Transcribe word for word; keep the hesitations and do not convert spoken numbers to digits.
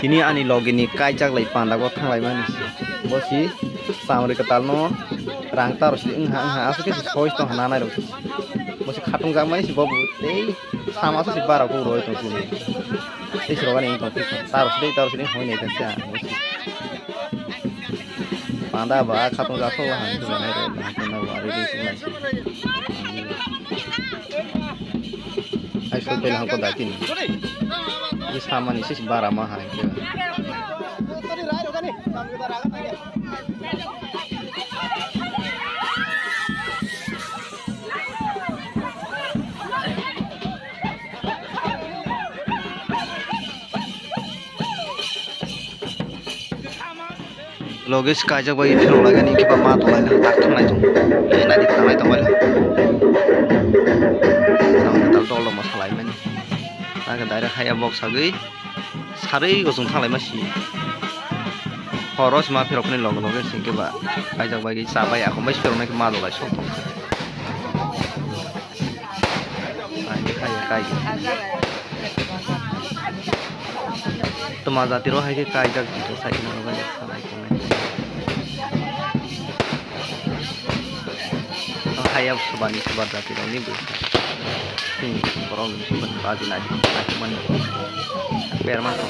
Tini ani logi ni kaijak lai panda go thanglai mani se. Bo si samri kwtal no rang taro si wngha wngha aswk khe si soi tong hana nai rok. Bo si khatung jak mani si bo bo tei sama aswk si bara go roi tong si. Tei si rogani wng tong si taro si taro si hoi nai kha si ang bo si. Panda ba khatung jak sok la han si nai rok na ko na wa ri ri si nai si. Ai soi tei hangko da tini. Ye samani sis bara ma hai ke. Loge se kaijak bai phirok lagani khe ba ma tonglaina tak thanglai tong. Nadi thanglai tong bai. Samung tal tol rok ma salai mani. Nake direct haya bok sagwi sarwi gosong thanglai ma si. Horo se ma phirok ni loge loge singke ba kaijak bai cha bai akhom bai phirok nai ma dolai sok. Hai, hai, kai. Toma jati ro hai khe kaijak jito sai kheno bai salai kheno. Hai ya subani subar jati rok ni bu. Hmm, borok ni subar baji nai, nai mani. Berma ko.